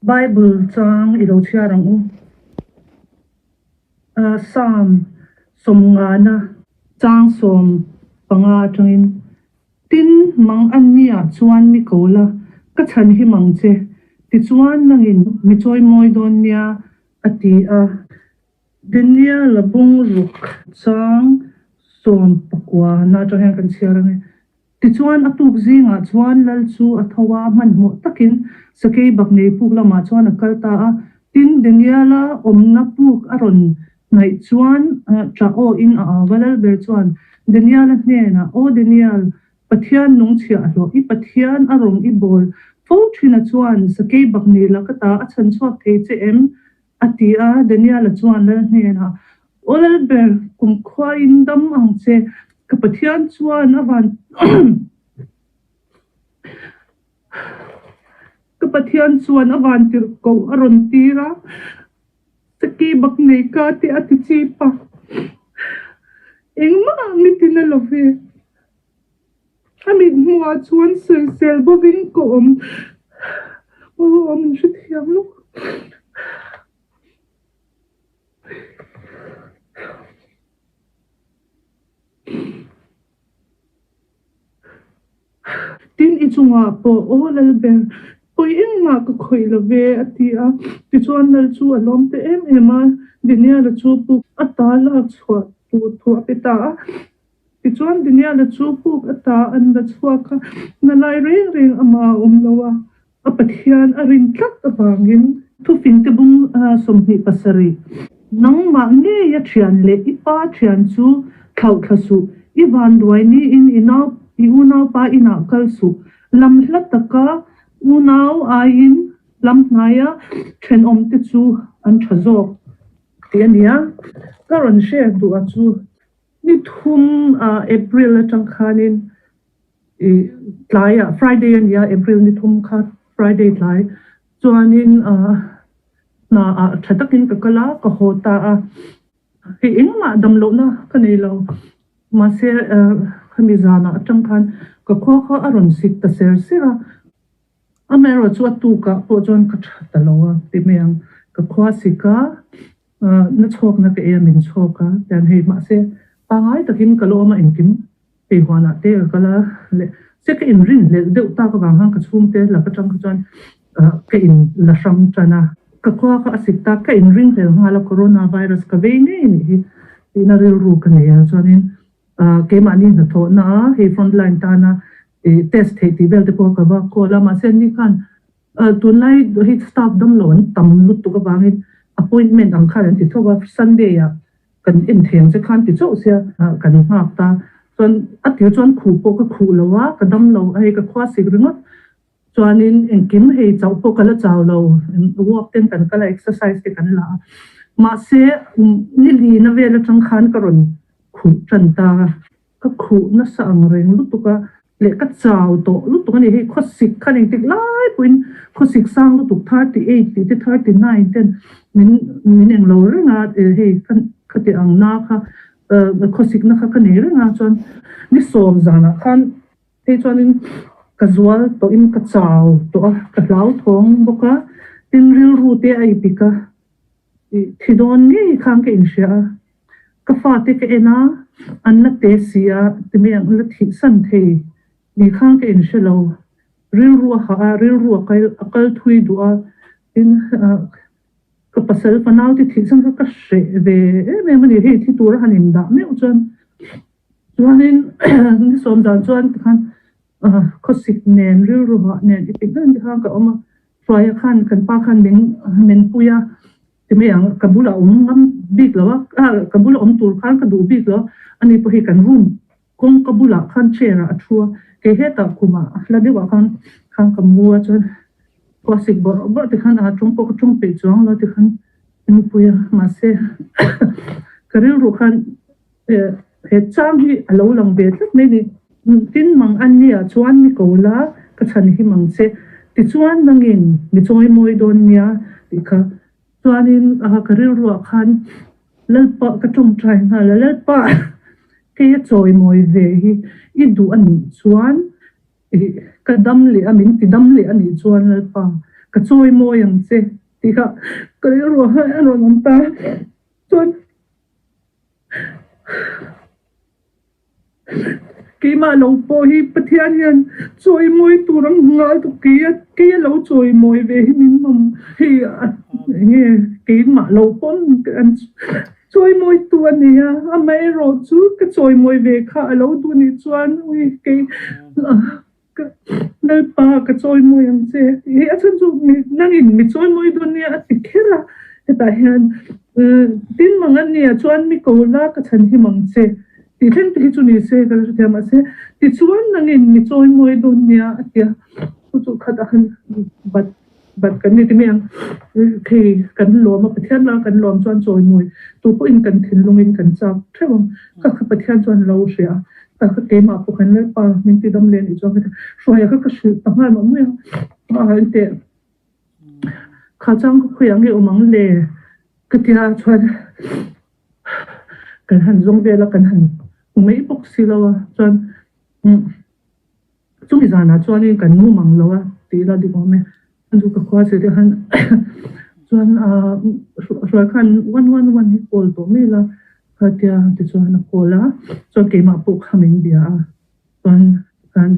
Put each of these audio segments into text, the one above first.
Bible chang i lo chhiar ang u. Psalm sawmngana chang 15 atangin, Tin, mang anniah chuan mi ko la, ka chhan him ang che, tichuan nangin mi chawimawi dawn nia, a ti a. Daniel-a bungruk chang 19 atang hian kan chhiar ang e. Tichuan, a tuk zingah chuan lal chu a tho a, hmanhmawh takin sakei bak nei puk lamah chuan a kal ta a. Tin, Daniel-a awmna puk a rawn hnaih chuan ṭah awhin a au va, lal ber chuan Daniel-a hnenah, Aw Daniel, Pathian nung chhiahhlawh, i Pathian a rawng i bawl fo ṭhina chuan sakei bak nei la ka ta a chhan chhuak thei che em? A ti a, Daniel-a chuan lal hnenah, Aw Lalber, kumkhuain dam ang che, ka Pathian chuan a van ka Pathian chuan a van tirh koh a rawn tir a, saki bak nei ka te a ti chip a, engmah ang i ti na lo ve. A mit hmuhah chuan sawisel bawkin ka awm. Aw, min hrethiam lawk. Tin, i chungah pawh, Aw Lalber, pawi engmah ka khawih lo ve, a ti a. Tichuan Lal chu a lawm ta em em a, Daniel-a chu puk a ta lak chhuah tur thu a pe ta a. Tichuan Daniel-a chu puk ata an la chhuak a, na lai reng reng amah a awm lo a, a Pathian a rin tlat avangin. Thufingte bung 27. Nangmah ngei a thian leh i pa thian chu thlauh thla suh, i vanduai niin i nau i unaupa inah kal suh, lam hla taka unau aiin lam hnaia thenawmte chu an tha zawk tih a ni a. Ka rawn hre duh a chu. Ni thum April atang khanin i tlaiah Friday a nia April ni thum kha Friday tlai chuanin hna ah tha takin ka kal a ka haw ta a hei engmah dam lohna ka nei lo mahse khami zanah atang khan ka khua kha a rawn sik ta ser ser a amaherawh chu a tukah pawh chuan ka tha ta lo a ti mai ang ka khua sik a. Na chhawkna ka ei a min chhawk a tian hei mahse pangai takin ka la awm a engkim hei huanah te ka kal a leh se ka inrin hlelh deuh tak avang khan ka chhungte lak atang kha chuan ka in la hrang tan a. Ka khua kha a sik ta ka inring hlel nghal a corona virus ka vei ngei nih hi tihna rilru ka nei a chuanin keimahni hnathawhna a hei front line tana test theih tih vel te pawh ka va call a mahse ni khan Tunlai hei staff damlo an tam lutuk avangin appointment ang khan an ti tho a, Sunday ah kan en thei ang che khan ti chauh sia kan nghak ta. Chuan a tir chuan khuh pawh ka khuh lo a, ka damlo a hei ka khua sik ringawt. Chuanin engkim hei chauh pawh ka la chau lo, walk ten kan kal a, exercise te kan la a. Mahse nilina vel atang khan ka rawn khuh tan ta a. Ka khuh nasa ang reng lutuk a, leh ka chau tawh lutuk a ni. Hei khawsik kha engtik lai pawhin khawsik sang lutuk 38 tih te 39 ten min min eng lo reng a, hei khati ang na kha khawsik na kha ka nei reng a chuan ni sawm zanah khan hei chuanin ka zual tawhin ka chau tawh a, ka hlauthawng bawk a, tin rilru te a ipik a. Thi dawn ngei khan ka inhria a, ka fate ka en a, an la te si a, ti mai ang, la thihsan thei ni khan ka inhre lo. Rilru a hah a, rilru a kal a kal thui duh a, tin ka pasal fanaute thihsan kha ka hreh ve em em a ni, hei thi tura han indah meuh chuan chuanin ni sawm dan chuan tikhan khawsik nen rilru hah nen i ti hleng tikhan ka awm a. Hruaia khan kan pa khan min min pui a, ti mai ang, ka bulah awm ngam bik lo a, ka bula awm tur khan ka duh bik lo a, ani pawh hi kan room kawngka bulah khan chair ah a thu a, kei hetah khumah hla deuhah khan khan ka mu a chuan khawsik bawrh bawrh te khan a tawng pawh ka tawng peih chuang lo ti khan min pui a, mahse ka rilru khan He chang hi a lo lang ve tlat mai ni. Tin mang an nia chuan mi ko la ka chhan him ang che. Tichuan nangin mi chawi mawi dawn nia tih kha. Chuanin ka rilruah khan Lalpa ka tawngtai nghal a, Lalpa kei a chawi mawi ve hi i duh a nih chuan ka dam leh a, min ti dam leh a nih chuan Lalpa. Ka chawi mawi ang che tih kha ka rilru ah a rawn awm ta. Chuan keimah lo pawh hi Pathian hian chawi mawi tur ang nghal tuk kei a kei a lo chawi mawi ve hi min awm hei enge keimah lo pawn an chawi mawi tu a nei a, amaherawh chu ka chawi mawi ve kha a lo duh nih chuan ui kei Ka Lalpa ka chawimawi ang che tih hi a chhan chu nangin mi chawimawi dawn nia a ti kher a, hetah hian tin mang a nia chuan mi ko la ka chhan him ang che tih thleng te hi chu ni se ka la hrethiam mahse tichuan nangin mi chawimawi dawn nia a ti a, chu chu khat a han bat bat kan ni ti mai ang thei kan lawm a Pathian la kan lawm chuan chawimawi tu pawhin kan thinlungin kan chak theuh ang ka kha Pathian chuan lo hria a. Ka kha keimah pawh khan Lalpa min ti dam leh anih chuan ka ti hruaia kha ka hrilh ta nghal mah mai a, a inteh kha chang ka khawiah nge awm ang le ka tia chuan kan han zawng vel a kan han hmu mai bawk si lo a chuan Chumi zanah chuanin kan mu mang lo a tih ila dik awm e. Chu ka khua che te khan chuan hruai khan 111 hi call tawh mai ila khatia tichuan a call a, chuan keimah pawh kha min bia a, chuan khan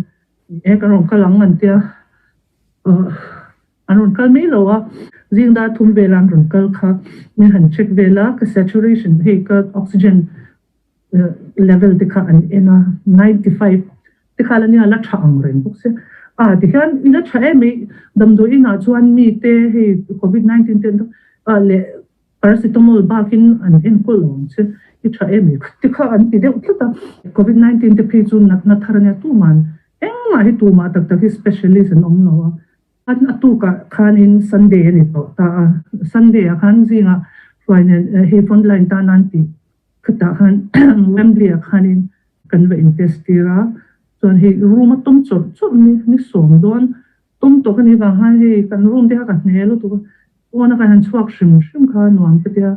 e ka rawn kal ang an tia an rawn kal mai lo a, zing dar thum vela an rawn kal kha min han check vel a, ka saturation hei ka oxygen level te kha an en a, 95 te kha la nia la tha ang reng bawk sia. A tihian i la tha em i damdawi inah chuan mi te hei covid 19 te an leh paracetamol bakin an enkawl lo ang che i tha em i te kha an ti deuh tlat a. Covid 19 te phei chu natna thar ania tuman engmah hi tumah tak tak hi specialist an awm lo a. A tukah khanin Sunday a ni tawh ta a, Sunday ah khan zingah hruai nen hei front line tan an tih Khutah khan Wembley ah khanin kan va in test tir a, chuan hei room a tawm chawrh chawrh ni ni sawm dawn tawm tawh ka nih vang khan hei kan room te kha ka hne lutuk a, pawn a kan han chhuak hrim hrim kha nuam ka tia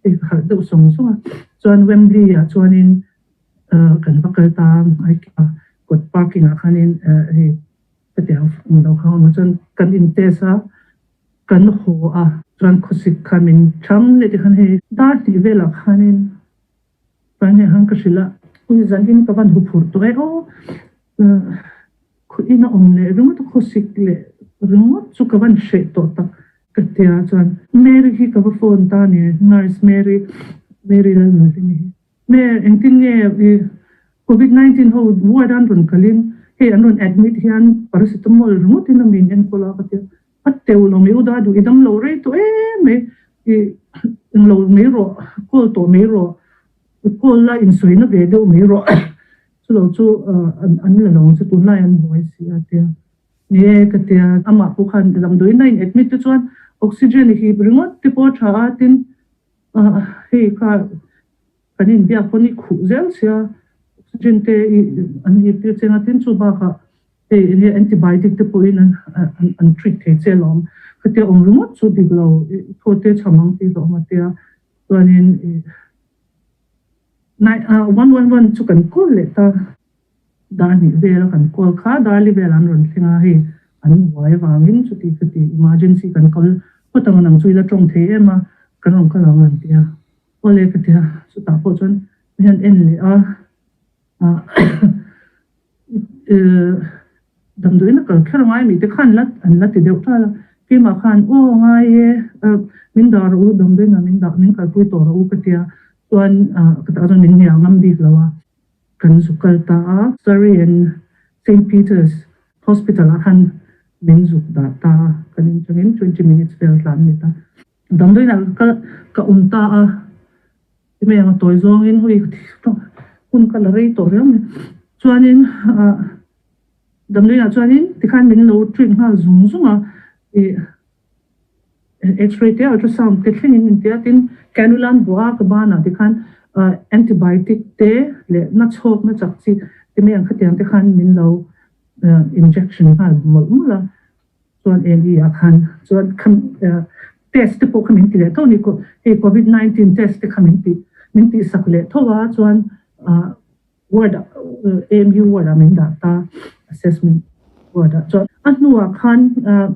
hei ka harh deuh sawng sawng a, chuan Wembley ah chuanin kan va kal ta a kawt parking ah khanin hei ka ti ang awm lo kha awm a chuan kan in test a. Kan haw a, chuan khawsik kha min cham leh tikhan hei dar hnih velah khanin Paine han ka hrilh a, ui zanin ka van huphurh tawh e aw, khaw in a awm leh ringawt a, khawsik leh ringawt chu ka van hreh tawh tak ka tia chuan Mary hi ka va phone ta a ni, nurse Mary, Mary Lalnunhlimi hi. Me engtin nge i covid 19 ho ward an rawn kalin hei an rawn admit hian paracetamol ringawt in a min enkawl a ka tia a teu lo mai u da duh i dam lo rei tawh em mai i englo mai rawh call tawh mai rawh call la insawi na ve deuh mai rawh chulo chu an la lo ang che tunlai an buai si a tia ni e ka tia amah pawh khan damdawiin a in admit te chuan oxygen i hip ringawt te pawh a tha a tin Hei kha kan inbiak pawn i khuh zel sia, oxygen te i an hip tir cheng a, tin chu bakah hei eng nge antibiotic te pawhin an an treat thei che alawm. Khatia awm ringawt chu dik lo, i thaw te cham ang tih hlawm a tia, chuanin i 111 chu kan call leh ta. Dar hnih vela kan call kha Darli velah an rawn thleng a, hei an buai avangin chuti chuti emergency kan kal phawt ang nang chu ila tawng thei em a, kan rawn kal ang an ti a, awle ka ti a, chutah pawh chuan mi hian en leh a, ah damdawiin a kal kher angai mi te khan la an la ti deuh tal a, keimah khan aw ngai e min dah rawh u damdawiin ah min dah min kalpui tawh rawh u ka ti a, chuan ah ka tah chuan min hnial ngam bik lo a. Kan zuk kal ta a, Surrey and Saint Peter's Hospital ah khan min zuk dah ta a, kan inchangin 20 minutes vel tlan ni ta. Damdawiin ah ka ka awm ta a, email ang a tawi zawngin hui hun ka la rei tawh riau mai. Chuanin ah damdawiin ah chuanin tikhan min lo treat nghal zung zung a, ih X-ray te ultrasound te thlengin in tia tin cannula an vuah a ka banah te khan antibiotic te leh na chhawk na chak chi te mai ang khatiang te khan min lo injection nghal mawlh mawlh a chuan A&E ah khan chuan kha test te pawh kha min ti leh tho a ni hei covid 19 test te kha min ti min tih sak leh tho a chuan ward ah AMU ward ah min dah ta assessment. Ward ah chuan a hnuah khan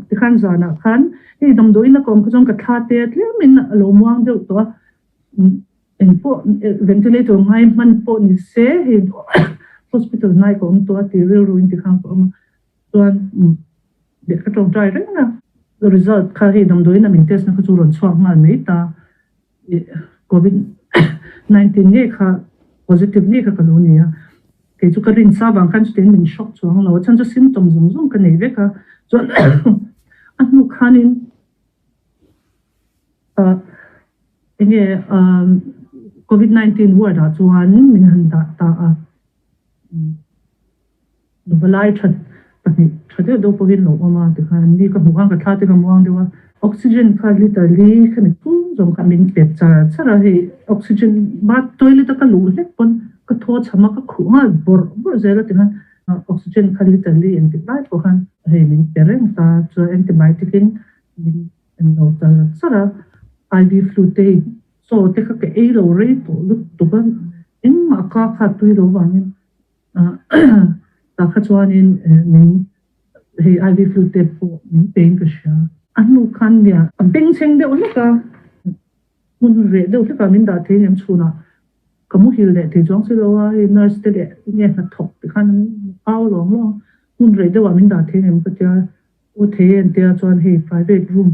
tikhan zanah khan hei damdawiin a ka awm kha chuan ka thla te tlemin a lo muang deuh tawh a, engpawh ventilator ngai hman pawh ni se hei hospital hnai ka awm tawh a tih rilruin tikhan ka awm a, chuan lehkha tawngtai reng a, result kha hei damdawiin a min test na kha chu rawn chhuak nghal mai ta. Covid 19 ngei kha positive ngei kha ka lo ni a, kei chu ka rin sa vang khan chutiang min shock chuang lo a, chhan chu symptom zawng zawng ka nei vek a, chuan a hnu khanin ah enge ah Covid 19 ward ah chuan min han dah ta a. Valai tha pahnih tha deuh deuh pawhin lo awm a tikhan ni ka hmuh khan ka thla te ka muang deuh a, oxygen kha liter li kha ni chhung zawng kha min pet char char a, hei oxygen bath toilet a ka luh hlek pawn ka thaw chham a ka khuh nghal bawrh bawrh zel a tikhan oxygen kha liter li engtik lai pawh khan hei min pe reng ta chuan antibiotic in min en lo char char a, IV fluid te hei chaw te kha ka ei lo rei tawh lutuk a engmah ka kha tui lo vangin. Tah kha chuanin min hei IV flu te pawh min pein ka hria. A hnu khan nia a bengchheng deuh hlek a, hmun reh deuh hlekah min dah thei aniang chhunah ka muhil leh thei chuang si lo a, hei nurse te leh nge hnathawk te khan an au lawm lawm a, hmun reh deuhah min dah thei aniang ka tia, aw thei e an tia chuan hei private room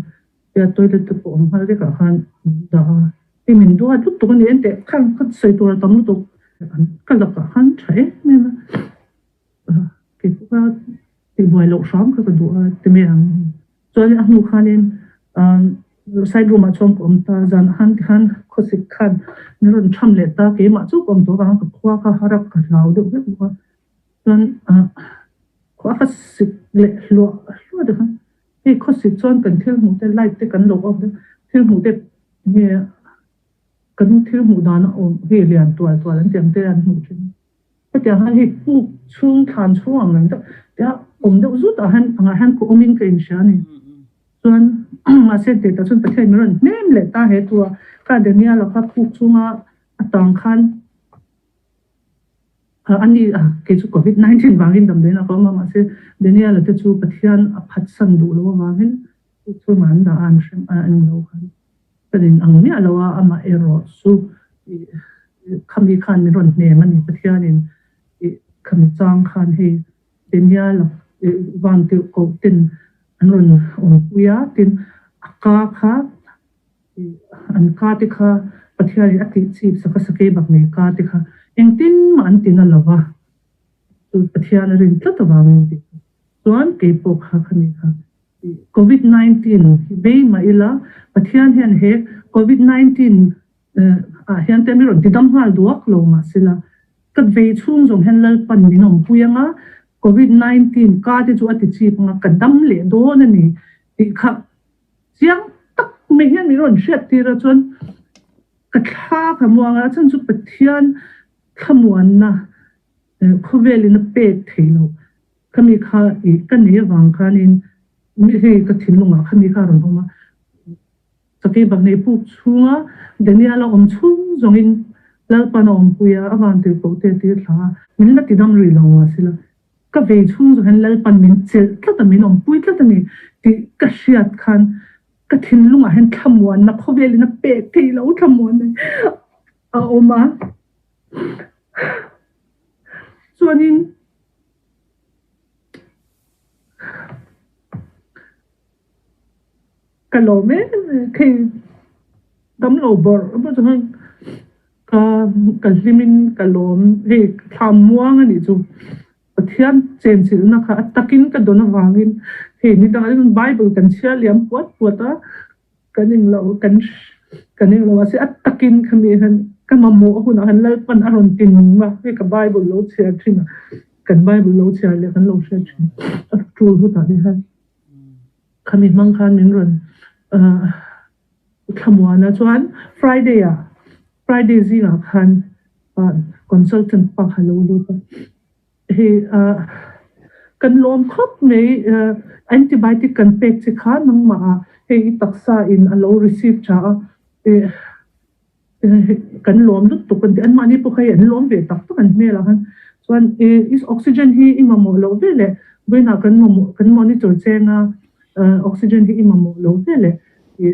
tia toilet te pawh awm nghal vekah khan min dah a. Hei min duat lutuk a ni en teh khan ka sawi tur a tam lutuk ka lakah khan tha em em a kei pawh kha tihbuai loh hram kha ka duh a ti mai ang chuan a hnu khanin side room ah chuan ka awm ta zan ah khan tikhan khawsik khan min rawn tham leh ta keimah chu ka awm tawh avang ka khua kha har a ka hlau deuh vek bawk a chuan khua kha sik leh hluah hluah te khan hei khawsik chuan kan thil hmuh te light te kan lo off deuh thil hmuh te Nge kan thil hmuh dan a awm hei lian tual tual an tiang te an hmuh thin. Hetiang hian hei puk chhung thlan chhung ang reng deuh tia awm deuh zut ah hian angah hian ka awmin ka inhria a ni. Chuan mahse teh tah chuan Pathian min rawn hnem leh ta he thu a, kha Daniel-a kha puk chhunga a tang khan a ni a, kei chu Covid 19 vangin damdawiin a ka awm a, mahse Daniel-a te chu Pathian a phatsan duh loh avangin Chu chungah an dah a, an hrem a, an lo khan ka din ang miah lo a, amah erawh chu ih khami khan min rawn hnem a ni, Pathianin ih khami chang khan hei Daniel ih van tirh koh ten an rawn awmpui a, tin a ka kha ih an ka te kha Pathianin a tih chip sak a, sakei bak nei ka te kha engtin mah an ti na lo va, chu Pathian a rin tlat avangin tih chu chuan keipawh kha khami kha Covid 19 hi bei mah ila, Pathian hian he Covid 19 ah hian te mi rawn ti dam nghal duak lo mah sela, ka vei chhung zawng hian Lalpan min awmpui anga, Covid 19 ka te chu a ti chip anga ka dam leh dawn a ni tih kha chiang tak mai hian min rawn hriat tir a, chuan ka thla ka muang a, a chhan chu Pathian thlamuanna khawvelin a pek theih loh. Khami kha i ka nei avang khanin hei ka thinlungah khami kha a rawn awm a, Sakei Baknei puk chhunga Daniel a awm chhung zawngin Lalpan a awmpui a, a van tirhkoh te a tir thla a, min la tidam rih lo mahsela ka vei chhung zawng hian Lalpan min chelh tlat a, min awmpui tlat a ni tih ka hriat khan ka thinlungah hian thlamuanna khawvelin a pek theih loh thlamuanna a awm a. Chuanin. Ka lawm em em khi damlo bawrh bawrh chu khan ka ka hlimin ka lawm hei thlam muang a nih chu Pathian chenchilhna kha a takin ka dawn avangin hei ni dangah chuan Bible kan chhiar liam puat puat a. Kan englo kan kan englo mahse a takin khami hian ka mamawh hunah khan Lalpan a rawn ti nung a, hei ka Bible lo chhiar thin a, kan Bible lo chhiar leh kan lo hriat thin a tul hutah te hian khami hmang khan min rawn thlamuan a chuan Friday ah Friday zingah khan consultant pa kha a lo lut a. Hei kan lawm khawp mai antibiotic kan pek che kha nangmah ah hei i taksa in a lo receive tha a kan lawm lutuk an ti anmahni pawh kha hei an lawm ve tak tak an hmel ah khan. Chuan i oxygen hi i mamawh loh ve leh vawiinah kan mamawh kan monitor cheng a, oxygen hi i mamawh loh ve leh i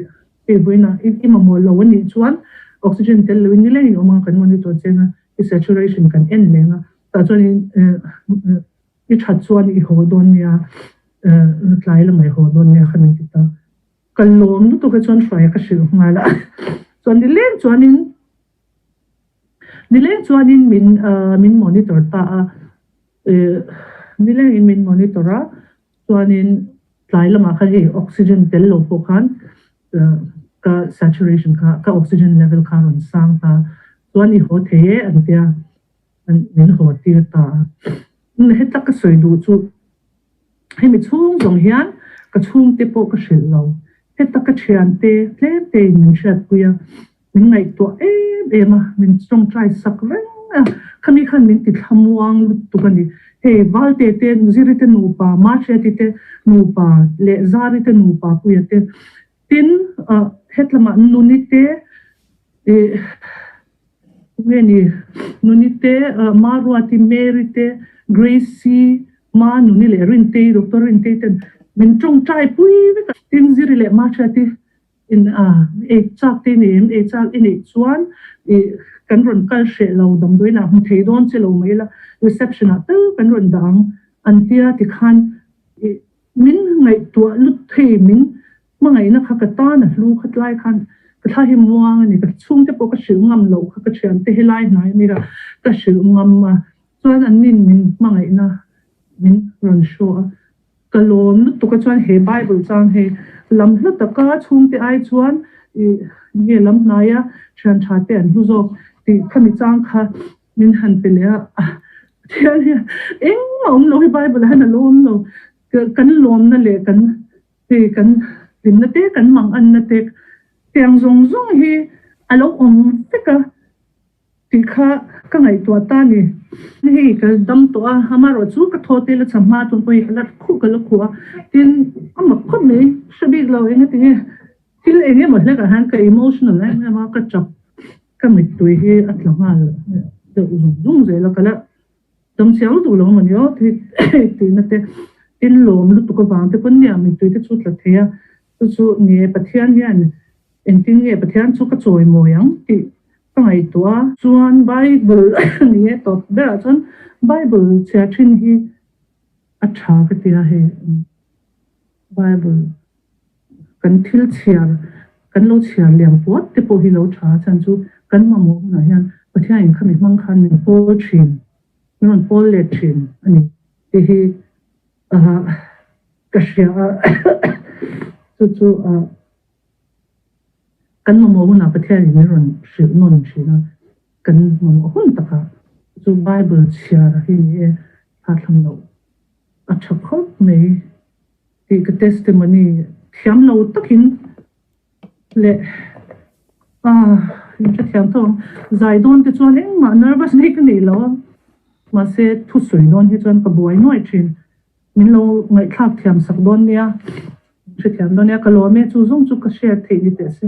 hei vawiinah i mamawh lo a nih chuan oxygen tel loin nilengin awm ang kan monitor cheng a, i saturation kan en leng a, tah chuanin i that chuan i haw dawn nia, tlai lamah i haw dawn nia kha min ti ta. Ka lawm lutuk a chuan hruaia ka hrilh nghal a, chuan nileng chuanin Nileng chuanin min min monitor ta a, nilengin min monitor a, chuanin tlai lamah khan hei oxygen tel lo pawh khan ka saturation kha ka oxygen level kha a rawn sang ta, chuan i haw thei e an tia min haw tir ta a. Heta ka sawi duh chu hemi chhung zawng hian ka chhungte pawh ka hrilh lo, heta ka thiante tlem tein min hriatpui a, Min ngaihtuah em em a, min tawngtai sak reng a, khami khan min ti thlamuang lutuk a ni. Hei Valte te, Ziri te nupa, Mahriati te nupa leh Zari te nupa Puia te, tin hetlamah Nuni te ih nge ni Nuni te, Maruati, Mary te, Gracie, Ma Nuni leh Rintei, Doctor Rintei ten min tawngtai pui vek a, tin Ziri leh Mahriati In a ei chak te nei em? Ei chak i neih chuan i kan rawn kal hreh lo, damdawiin ah hmu thei dawn che lo mai la, reception ah tal kan rawn dah ang an tia tikhan i min ngaihtuah lut thei, min hmangaihna kha ka tan a hlu kha tlai khan ka thla hi muang a ni, ka chhungte pawh ka hrilh ngam loh kha ka thiante helai hnai ami kha ka hrilh ngam a, chuan an nin min hmangaihna min rawn show a. Ka lawm lutuk a chuan he Bible chang hei lam hla taka chhungte ai chuan ih nge lam hnaia thian tha te an hlu zawk tih khami chang kha min han pe leh a, Pathian hian engmah awm lo hi Bible ah hian a lo awm lo, kan lawmna leh kan hei kan hlimna te kan manganna te tiang zawng zawng hi a lo awm vek a. Tih kha ka ngaihtuah ta ni. Hei ka dam tawh a, amaherawh chu ka thaw te la cham hma tun pawh hi ka la khuh ka la khuh a, tin a mak khawp mai, hre bik lo eng enge thil eng emaw hlekah hian ka emotional em em a, ka tap ka mittui hi a tla nghal deuh zung zung zel a, ka la dam chiang lutuk lo emaw ni aw tihna te, tin lawm lutuk avang te pawn nia mittui te chu tla thei a, chu chu ni e Pathian hian Engtin nge Pathian chu ka chawimawi ang tih ka ngaihtuah a. Chuan Bible ni e tawp berah chuan Bible chhiar thin hi a tha ka ti a hei Bible kan thil chhiar kan lo chhiar liam puat te pawh hi lo tha a chhan chu kan mamawh hunah hian Pathian in khami hmang khan min pawl thin min rawn pawl let thin a ni tih hi ka hria a chu chu ah. Kan mamawh hunah Pathianin min rawn hrilh nawn thin a, kan mamawh hun takah chu Bible chhiar hi ni e, thlathlam loh a tha khawp mai tih ka testimony thiam lo takin leh ah in hrethiam tawh ang, zai dawn te chuan engmah nervous hi ka nei lo a, mahse thusawi dawn hi chuan ka buai nuai thin. Min lo ngaihthlak thiam sak dawn nia, hrethiam dawn nia, ka lawm e, chu zawng chu ka share theih ni teh se.